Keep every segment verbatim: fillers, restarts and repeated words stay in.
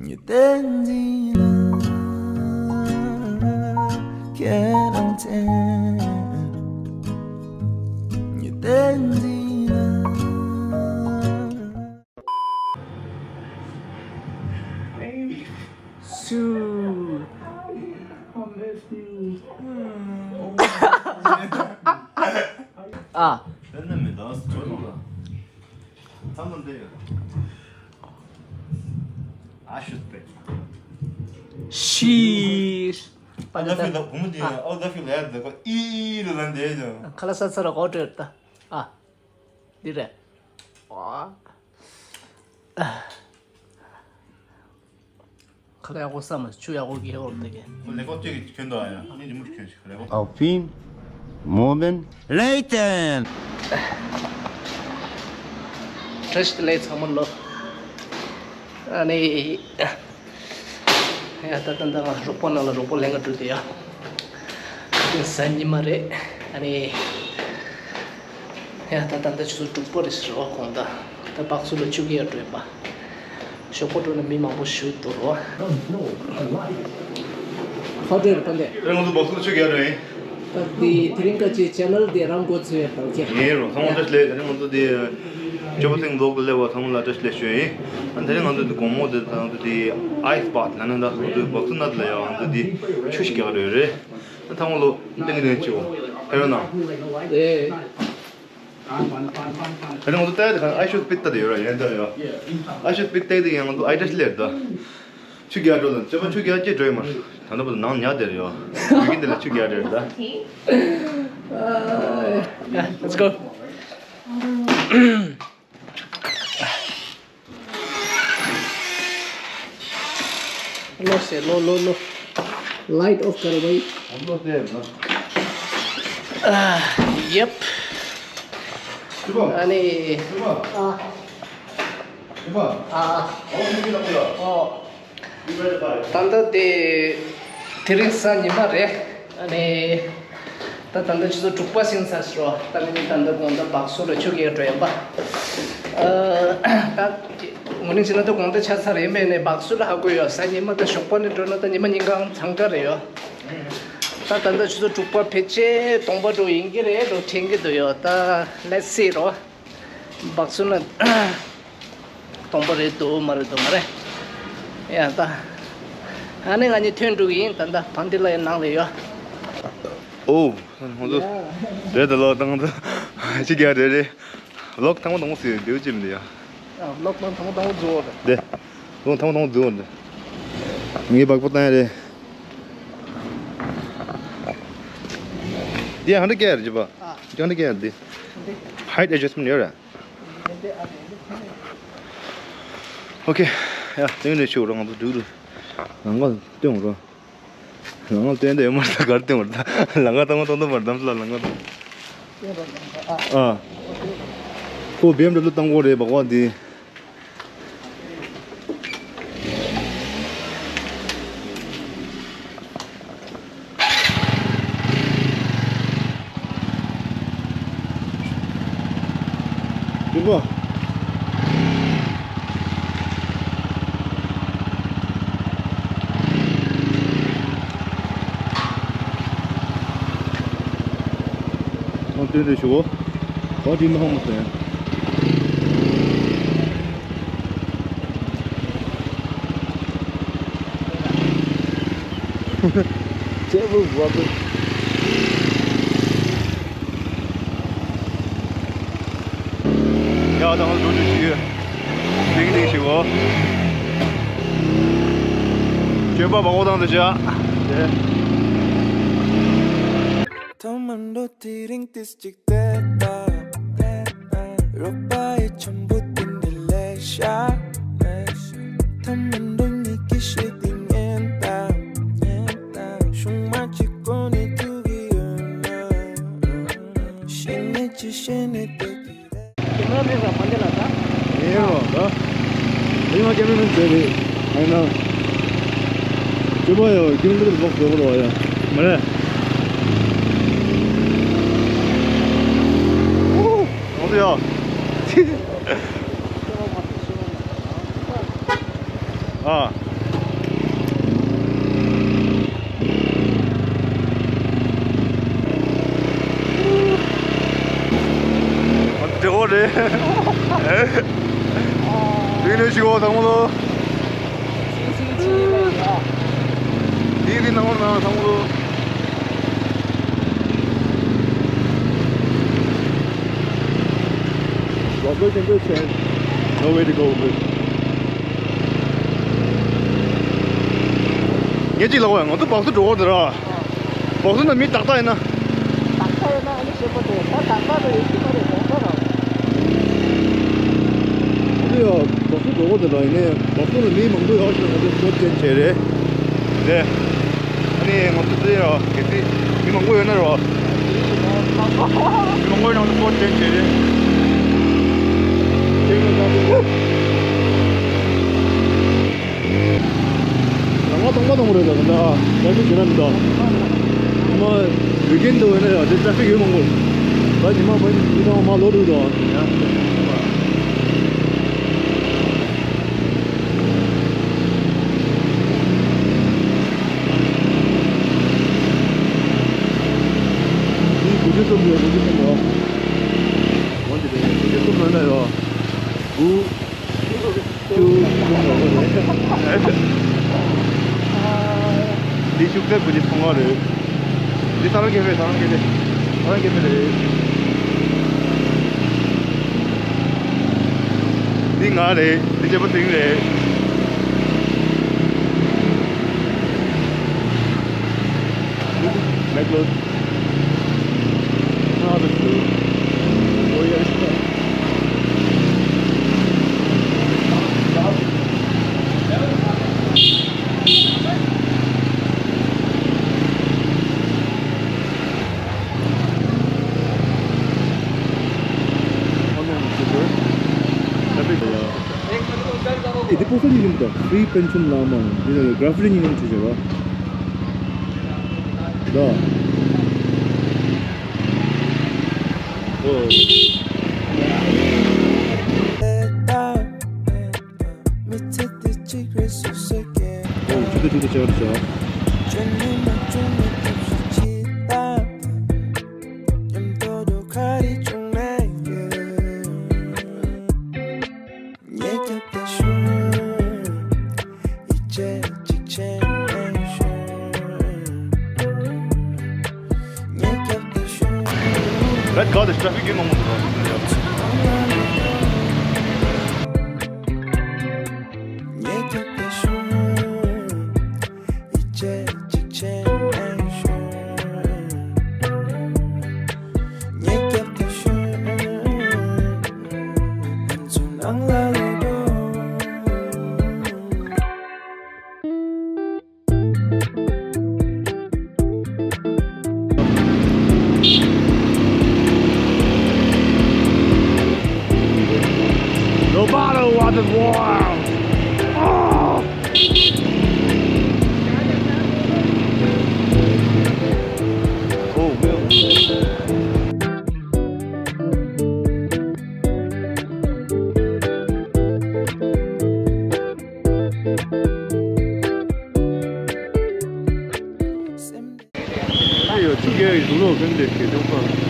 བསྟན་འཛིན་ལགས། ཁྱེད་རང་མཚན། བསྟན་འཛིན་ལགས། སུ། ཨ། དེ་ནི་མི་འདང་སུ་ལ། ཚང་མ་འདི་ཡོད། ཨ་ཤུ་སྟེ། ཤིར། ཨ་ད་ཕི་ལ་བུ་མོ་དེ་ཨ་ད་ཕི་ལ་ཡ་ད་གོ་ཨི་ལ་ལ་འདི་ཡོད། ཁ་ལ་ས་ཚ་ར་གོ་ཏྲེ་ད། ཨ། འདི་རེད། ཨ། ཁ་ལ་ཡག་པོ་བསམ་མ་ཆུ་ཡག་པོ་གི་ཧོར་དེ་གི། ལེགས་པོ་ཅིག་གྱོན་འདུག་ཨ་ཡ། ཨ་ནི་རི་མོ་གྱོན་ཞིག་ལེགས་པོ། A few moments later. བཀྲ་ཤིས་བདེ་ལེགས་ཚང་མ་ལོ། ཨ་ནི། ཡ་ད་ད་ད་ང་རོགས་པ་ནང་ལ་རོགས་པ་ལེན་ག་འགྲོ་དེ་ཡ། གཟའ་ཉི་མ་རེད། ཨ་ནི། ཡ་ད་ད་ད་ཆུ་ཚོད་དྲུག་པ་རེད་ཟེར་བ་གོང་ད། ད་བག་སུ་ལ་ཆུ་རྐྱལ་འགྲོ་ཡིན་པ། ཞོགས་པ་འགྲོ་ན་མི་མང་པོ་ཞུ་འདུག་རོ། ཧོ་ཏེལ་པ་འདི། ཨེ་ང་ཚོ་བག་སུ་ལ་ཆུ་རྐྱལ་འགྲོ་ཡིན། ད་འདི་དེ་རིང་ཁ་ཆེ་ཆེ་ནལ་དེ་རང་འགོ་ཚུགས་ཡ་དང་ཁྱེད། ངའི་རོ་ཚང་མ་བཀྲ་ཤིས་བདེ་ལེགས། དེ་རིང་ང་ཚོ་དེ་སྐྱོ་པོ་ཐེངས་ལོག་ཏུ་སླེབས་པ་ཚང་མ་ལ་བཀྲ་ཤིས་བདེ་ལེགས་ཞུ་ཡིན། ཨ་དེ་རིང་ང་ཚོ་དེ་དགོང་མོ་དེ་ང་ཚོ་དེ་ཨའི་སི་བཱ་ཐི་ལ་ནི་ད་ང་ཚོ་བག་སུ་ནད་ལ་ཡ་ང་ཚོ་དེ་ཆུ་ཞིག་རྒྱག་རེད་རེད། ད་ཚང་མ་ལོ་ཏིང་ཏིང་ཆུ་ཕེ་རོ་ན། ཨེ། ད་ནི་ང་ཚོ་ལྟ་ཡ་དེ་ག་I should pick that ཡོད་ར། ཡན་ད་ཡོད། I should pick that དེ་ཡང་ང་ཚོ་I just ལེར་ད། ཆུ་རྒྱག་འགྲོ་ལ་ཅོ་པ་ཆུ་རྒྱག་ཅེས་འགྲོ་ཡོད་མ་རེད། ད་ནི་བོད་ནང་ཉག་དེར་ཡོད། ཡུལ་གྱི་འདི་ལ་ཆུ་རྒྱག་འགྲོ་ད། Let's go. ལོ་སེ་ལོ་ལོ་ལོ། Light off कर भाई. हम तो तेरे ना। Yep. शिवा। अनि शिवा। शिवा। और मुझे लग रहा। ད་ལྟ་དེ་དེ་རིང་གཟའ་ཉི་མ་རེད། ཨ་ནི། ད་ད་ལྟ་ཆུ་ཚོད་དྲུག་པ་ཟིན་ཚར་སོང་། ད་ནི་ད་ལྟ་དགོང་དག་བག་སུ་ལ་ཆུ་རྐྱལ་འགྲོ་ཡིན་པ། ཨ། ད་ངོ་ནི་ཕྱི་ན་ད་དགོང་དག་ཆ་ཚར་ཡིན་པས་ནས་བག་སུ་ལ་ཧ་གོ་ཡོད། གཟའ་ཉི་མ་ད་ཞོགས་པ་ནས་འགྲོ་ན་ད་ཉི་མ་ཉིན་གང་འཚང་ཁ་རེད་ཡོད། ད་ད་ལྟ་ཆུ་ཚོད་དྲུག་པ་ཕལ་ཆེར་སྟོང་པ་འགྲོ་ཡིན་གྱི་རེད་འགྲོ་དྲན་གྱི་འདུག་ཡོད། ད་let's see རོ། བག་སུ་ན་སྟོང་པ་རེད་འདུག་མ་རེད་འདུག་མ་རེད། ཡ་ད། ཨ་ནི་ང་གཉིས་ཐོན་འགྲོ་གི་ཡིན། ད་ད་བང་འདི་ལ་ཡང་ནང་ལ་ཡོད། ཨོ། ཧང་ཚུ། རེད་ད་ལོ་དང་ཚུ། ཅི་རྒྱ་རེད་རེད། ལོག་ཐང་མ་དང་མོ་ཟེར་འདེའུ་ཅིམ་འདི་ཡ། ལོག་ཐང་མ་དང་མོ་དང་མོ་རྫོགས་རེད། དེ། ལོག་ཐང་མ་དང་མོ་རྫོགས་རེད། ངའི་བག་པོ་བཏང་ཡ་རེད། འདི་ཧན་ཌ་ཀེ་རེད་ཅི་པ། ཨ། ཧན་ཌ་ཀེ་འདི། འདི། Height adjustment ཡོད་རེད། ཨོ་ཁེ། ཡ་སྟོན་རེ་ཆུ་རང་ང་ཚོ་འགྲིག་འདུག་ལང་ཀ་སྟོན་རོ། ལང་ཀ་སྟོན་དེ་ཡོད་མ་རེད་ད་གར་སྟོན་རོ་ད། ལང་ཀ་བཏང་གོ་གཏོང་དུ་མ་རེད་དམ་སུ་ལ་ལང་ཀ་བཏང་། ཨ། ཁོ་བེམ་འགྲོ་ལུ་བཏང་གོ་རེད་བག་བ་འདི། ཡིན་པ། ཁོང་སྟོན་དེ་ཞུ་གོ། ཁོ་དེ་མི་ཧོང་མ་སྟོན། ཅེ་བུ་བ་བུ། ཡ་ད་ང་འགྲོ་རྒྱུ་ཞིག་ཡོད། ཏིང་ཏིང་ཞིག་གོ། སྐྱོན་པ་བ་གོ་དང་དུ་བྱ། ཐ་མ་འགྲོ་དེ་རིང་ཏིས་ཅིག་བལྟས་ད། རོགས་པ་ཡི་འཆམ་པོ་དེ་འདྲ་ལས་ཤ། ཐ་མ་འགྲོ་ཉིད་ཀྱི་ཤེས་དེ་ཉན་ད། ཤུང་མ་གཅིག་གོ་ནས་ཐུག་གི་ཡོད་ན། ཤེས་ནས་ཅི་ཤེས་ནས་དེ་དེ་རེད། ཁྱེད་རང་ཕེབས་པ་ཕ་འདི་ལ་ད། ཨེ་རོ་ད། ཨེ་མ་ཁྱེད་རང་ཕེབས་ཟེར་བས། ཨེ་ན། ཅི་པ་ཡོ་ཁྱེད་རང་ཕེབས་ལོག་ཟེར་བ་རོ་ཡ། མ་རེད། ཨོ། ཨོ་ཡ། ཨ། ཚང་མ་ལོ། དེའི་རིང་ནང་ལ་ཚང་མ་ལོ། Nowhere to go. ངས་ཅིག་ལབ་པ་ཡིན། ང་ཚོ་སྦག་སུ་འགྲོ་གི་འདུག་ར། སྦག་སུ་ན་མི་ཏག་ཏག་ཡིན་ན། ཏག་ཏག་ཡིན་ན་ཨ་ནི་ཞེ་པོ་འདུག་ད་ཏག་ཏག་ཏུ་ཡོད་ཀྱི་མ་རེད། སྦག་སུ་ར། ཨ་ནི་ཡ་སྦག་སུ་འགྲོ་གི་འདུག་ར། ཡིན་ནའི་སྦག་སུ་ལ་མི་མང་པོ་ཡོད་ཤག་ང་ཚོ་སྤོར་ཊི་ཅན་བྱས་རེད། རེད། ཨ་ནི་ང་ཚོ་ཚོ་ཡ་གལ་སྲིད་མི་མང་པོ་ཡོད་ན་ར། མི་མང་པོ་ཡོད་ན་ང་ཚོ་སྤོར་ཊི་ཅན་བྱས་རེད། རང་དབང་གཏོང་མ་གཏོང་རེད་ད། ད་ཊ་ཕིག་ཇེམ་མི་འདུག་ཉི་མ་ཝིག་ཨེན་འདུག་ཡིན་ན་ཡང་དེ་ཊ་ཕིག་ཡོད་མང་པོ། ད་ཉི་མ་མ་ཉི་མ་མ་ལོ་འདུག་ད། འདི་དགུ་བཅུ་གསུམ་རེད། དགུ་བཅུ་གསུམ་རེད། འོན་ཏེ་དགུ་བཅུ་གསུམ་ལ་ན་ཡོད། དགུ། ཅུ། འདི་ཤུགས་ཚད་དགུ་བཅུ་ཐོང་བ་རེད། འདི་ས་ར་གེ་ཕེ། ས་ར་གེ་ཕེ། ས་ར་གེ་ཕེ་རེད། འདི་ང་རེད། འདི་བྱེད་པ་དེང་རེད། མེག་ལོ། ཨ་ད་ཤུ། ཨོ་ཡ། ཨེ་དེ་པོ་ས་ནི་ཡིན་ད། Free pension ལ་མ་འདི་ནས་གྷ་ར་ཕི་རི་ཉིན་ཁྲི་བྱེད་པ། ད། ཨོ། ཨོ་ཅི་ད་ཅི་ད་ཅི་ད་ཅི་ད་ཅི་ད། Thank God the traffic you know. No matter what the world. Oh! Oh, man. ཨ་ཡོ། ཆུ་རྒྱག་གི་འདུག་ལོ། ཀན་དེ་གེ་ཅོག་པ།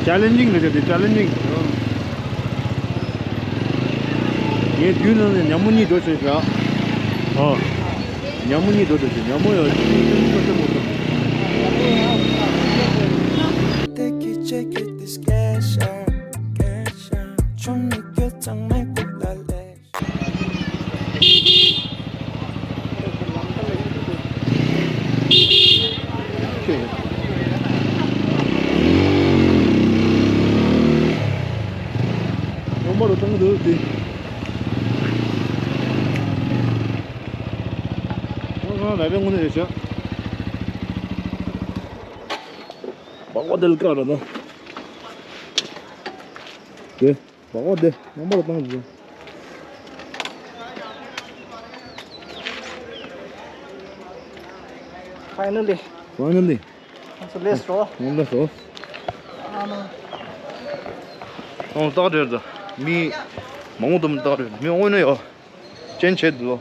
ཅེ་ལེན་ཇིང་རེད་དེ། ཅེ་ལེན་ཇིང་། ངས་དུས་ནང་ནས་ཉ་མོ་གཉིས་འགྲོ་བྱས་བཞག་ཨོ། ཉ་མོ་གཉིས་འགྲོ་བྱས། ཉ་མོ་ཡོད་ཅིག་ཉ་མོ་ཡོད་ཅིག་རོང་པ་རུ་བཏང་གི་འདུག་དེ། ང་རང་ར་བའི་ངོས་ནས་རེད་ཤག་སྦག་སྦག་དེ་ལ་བཀག་ར་ན། དེ། སྦག་སྦག་དེ་རྣམ་པར་བཏང་ཟིན། Finally. Finally. So let's go. ངོམ་ལ་སོ། ཨང་། ཏག་རེད་ད། མི་མང་པོ་འདུག་ཏག་རེད། མི་དངོས་གནས་ཡོད། ཅན་ཆེད་དུ་ལོ།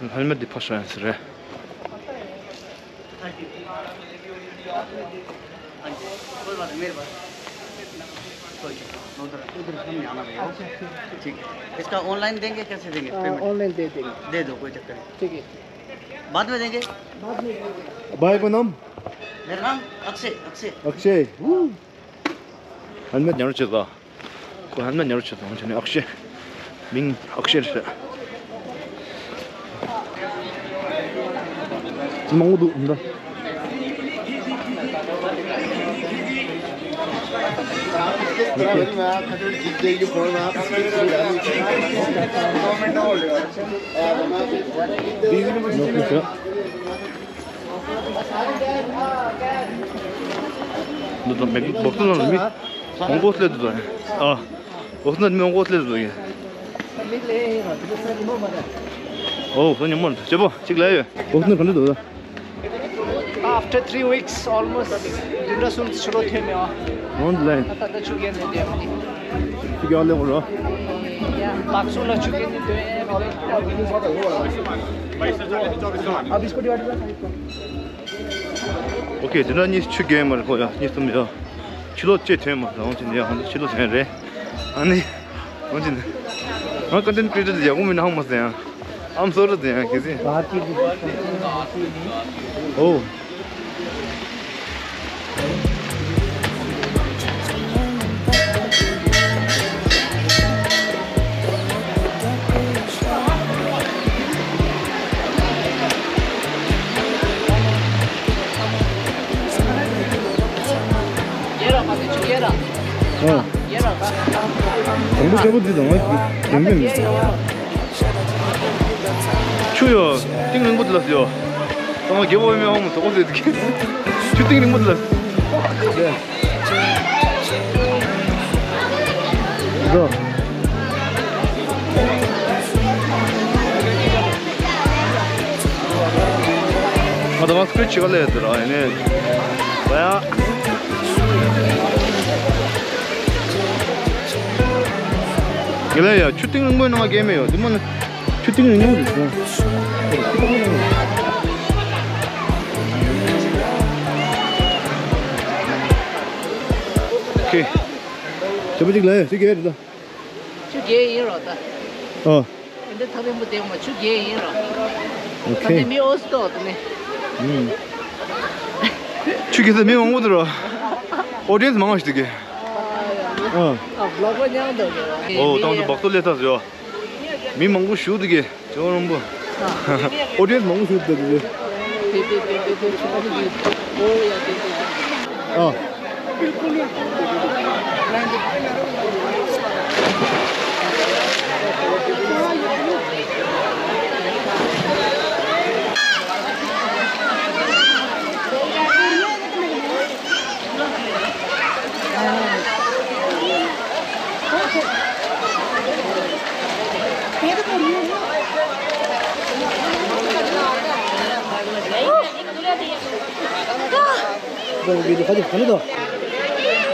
ཨོ། ཧེལ་མེད་འདི་ཕར་ཤོག་ཡང་ཟེར་རེད། कोई बात नहीं, मेरे पास। कोई चक्कर नहीं, उधर, उधर सामने आना भैया। ठीक है। इसका ऑनलाइन देंगे, कैसे देंगे पेमेंट? ऑनलाइन दे देंगे। दे दो, कोई चक्कर नहीं। ठीक है। बाद में देंगे। भाई को नाम? मेरा नाम अक्षय, अक्षय। अक्षय। हमें जानना चाहिए था। ཁོ་ཧན་ན་ཉར་ཆེ་དང་ཆེ་ནས་ཨག་ཤེ། མིང་ཨག་ཤེ་རེད། མང་པོ་འདུག་འདི། འདི་དང་མེག་བོག་ཏུ་ལ་མི་མང་པོ་སླེབས་འདུག་ཨ། འོ་ན་མི་མང་པོ་སླེབས་འདུག་ཡ། ཨོ་ཁོ་ཉམས་མོ་ཅེ་པོ་གཅིག་ལ་ཡོད། འོ་ན་ག་འདྲ་འདུག After three weeks, almost བདུན་ཕྲག་གསུམ་ཕྱི་ལོགས་ཐོན་མེད་ཨ། ཨོན་ལའིན། ད་ད་ཆུ་རྐྱལ་ནས་བསྡད་མི་ནི། ཆུ་རྐྱལ་ལེན་དགོས་རོ། ཡ། བག་སུ་ལ་ཆུ་རྐྱལ་ནས་སྡོད་ཨེ་མ་རེད། ཨ་བི་སྐོ་ཏི་བ་ཏི་བ། ཨོ་ཁེ། དེ་འདྲ་གཉིས་ཆུ་རྐྱལ་མ་རེད་ཁོ་ཡ། གཉིས་གསུམ་ཡ། ཕྱི་ལོགས་ཅེ་ཐོན་མ་རེད། འོན་ཀྱང་ཡ་ཧོན་ཕྱི་ལོགས་ཐོན་རེད། ཨ་ནི། འོན་ཀྱང་། ང་ཀོན་ཊེན་ཊི་ཀི་རི་ཨེ་ཊར་ཡག་པོ་མིན་ན་ཧང་མ་ཟེར་ཡང་། I'm sorry ཟེར་ཡང་གལ་སྲིད། ཨོ། ཨོ། དང་པོ་ཆེ་པོ་འདི་དང་ང་རྒྱུན་ལྡན་མིན། ཆུ་ཡོ། གཏིང་རིང་པོ་འདི་ལ་ཡོ། ཚང་མ་རྒྱལ་པོ་ཨེ་མའི་ཧོང་མ་དོག་ཟེར་དུ་གི། ཆུ་གཏིང་རིང་པོ་འདི་ལ། འགྲོ། ང་ད་མ་སྐུལ་བྱེད་ག་ལས་དེ་ར་ཡིན་ནས། ཝ་ཡ། ཡ་ལ་ཡ་ཆུ་གཏིང་རིང་པོའི་ནང་སྐྱེས་མེད་ཡོད་དེ་མོ་ནི། ཆུ་གཏིང་རིང་པོ་རེད་སོང་། ཁེ། ཆུ་བོ་གཅིག་ལ་ཡ་ཆུ་རྐྱལ་རེད་ད། ཆུ་རྐྱལ་ཡིན་རོགས་ད། ཨ། འདི་ཐག་རིང་པོ་དེ་མ་ཆུ་རྐྱལ་ཡིན་རོགས། ཨོ་ཁེ། ད་ནི་མི་ཨོ་སི་ཏོག་ཏུ་ནི། ཨུམ། ཆུ་རྐྱལ་ས་མི་མང་པོ་འདུག་རོ། ཨོ་ཌི་ཡེན་སི་མང་བ་ཞིག་འདུག་གི། ཨ། ཨ་བི་ལོག་པ་མཉམ་དུ་རོ། ཨོ་དང་དུ་བག་སྟོ་ལས་ཐག་ཟེར་བ། མི་མང་པོ་ཞིག་འདུག་གི། ཇོ་རོང་པོ། ཨོ་ཌི་ཡེན་སི་མང་པོ་ཞིག་འདུག་གི། ཨ།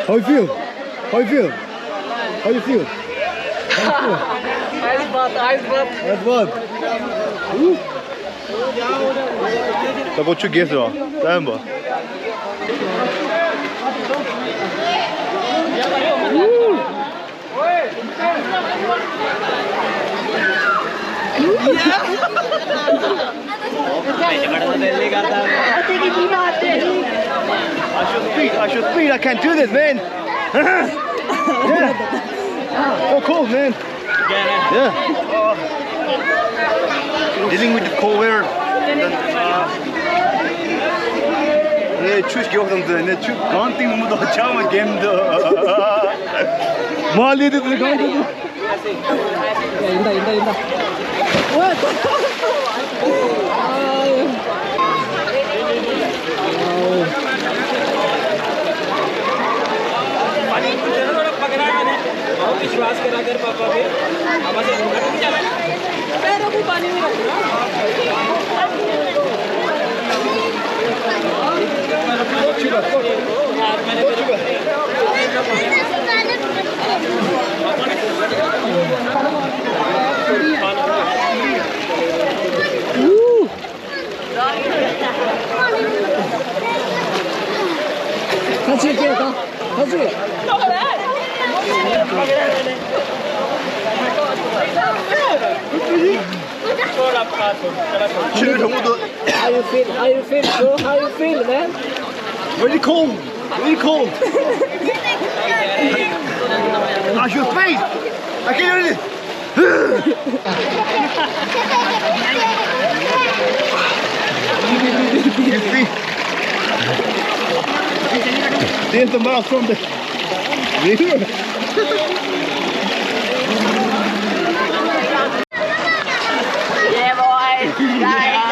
How you feel? How you feel? How you feel? Ice bath, ice bath. Ice bath. Ooh. ད་ཁོ་ཆུ་རྐྱལ་ཟེར་བ། ད་ཡིན་པ། I should speed, I should speed, I can't do this, man. Yeah. So cool, man. Yeah. Dealing with the cold weather. And then, uh, ངས་ཆུ་རྐྱལ་བཏང་ཚེ་ངས་ཆུ་གང་བཏིང་མི་འདུག་ཆ་མ་གེམ་འདུག་མ་ལི་དེ་དེ་གང་དེ་དེ། ཡིན་ད་ཡིན་ད་ཡིན་ད། विश्वास करा कर पापा पे। पैरों को पानी में रखना। How you feel? How you feel, bro? How you feel, man? Very cold. Very cold. I should face. I can't really. You see? Ten miles from the river. ये बॉय, गाइस,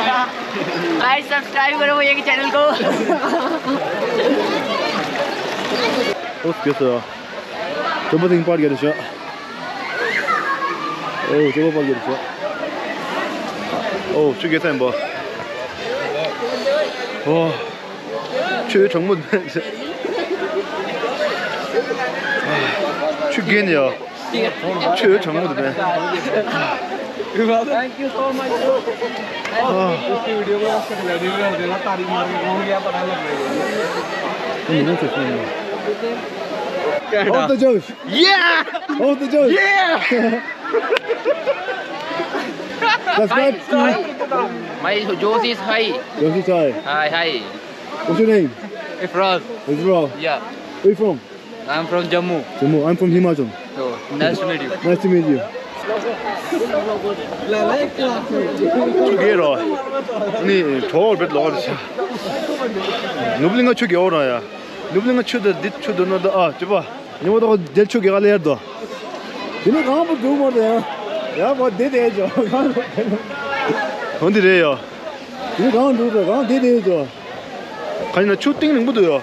गाइस, सब्सक्राइब करो भैया के channel को। Okay sir. ཅོག་པ་དེ་པར་རྒྱབ་ཤོག་ཨོ་ཅོག་པ་པར་རྒྱབ་ཤོག་ཨོ་ཆུ་རྒྱག་ས་ཡིན་པ། ཨོ། ཆུ་གྲང་མོ། ཆུ་རྒྱག་ཡ། ཆུ་གྲང་མོ་འདུག་པས། Thank you so much, bro। ཨོ། उसकी वीडियो को उसका क्रेडिट कर देना, तारीफ मार के कौन गया पता लग गया। Off the Josh. Yeah! Off the Josh. Yeah! Subscribe to My Josh is high. Josh is high. Hi, hi. What's your name? Ifraz. Ifraz. Yeah. Where you from? I'm from Jammu. Jammu. I'm from Himachal. So, nice to meet you. Nice to meet you. ཆུ་རྒྱག་རོགས། ནི་གྲོགས་བེད་ལོག་རེད་ཤག་ནུབ་གླིང་ང་ཆུ་རྒྱག་རོགས་ཡ། ནུབ་གླིང་ང་ཆུ་དང་འདི་ཆུ་དང་ནོར་དང་ཨ་ཅི་པ། ཉི་མ་དང་དེ་ཆུ་རྒྱག་ལེར་དོ། དེ་ནི་གང་པོ་འདུག་མ་དེ་ཡ། ཡ་པ་དེ་དེ་ཅོ། འོ་འདི་རེད་ཡ། དེ་ནི་གང་འདུག་དོ་གང་དེ་དེ་ཅོ། ག་ཡིན་ན་ཆུ་གཏིང་རིང་པོ་འདུག་ཡ།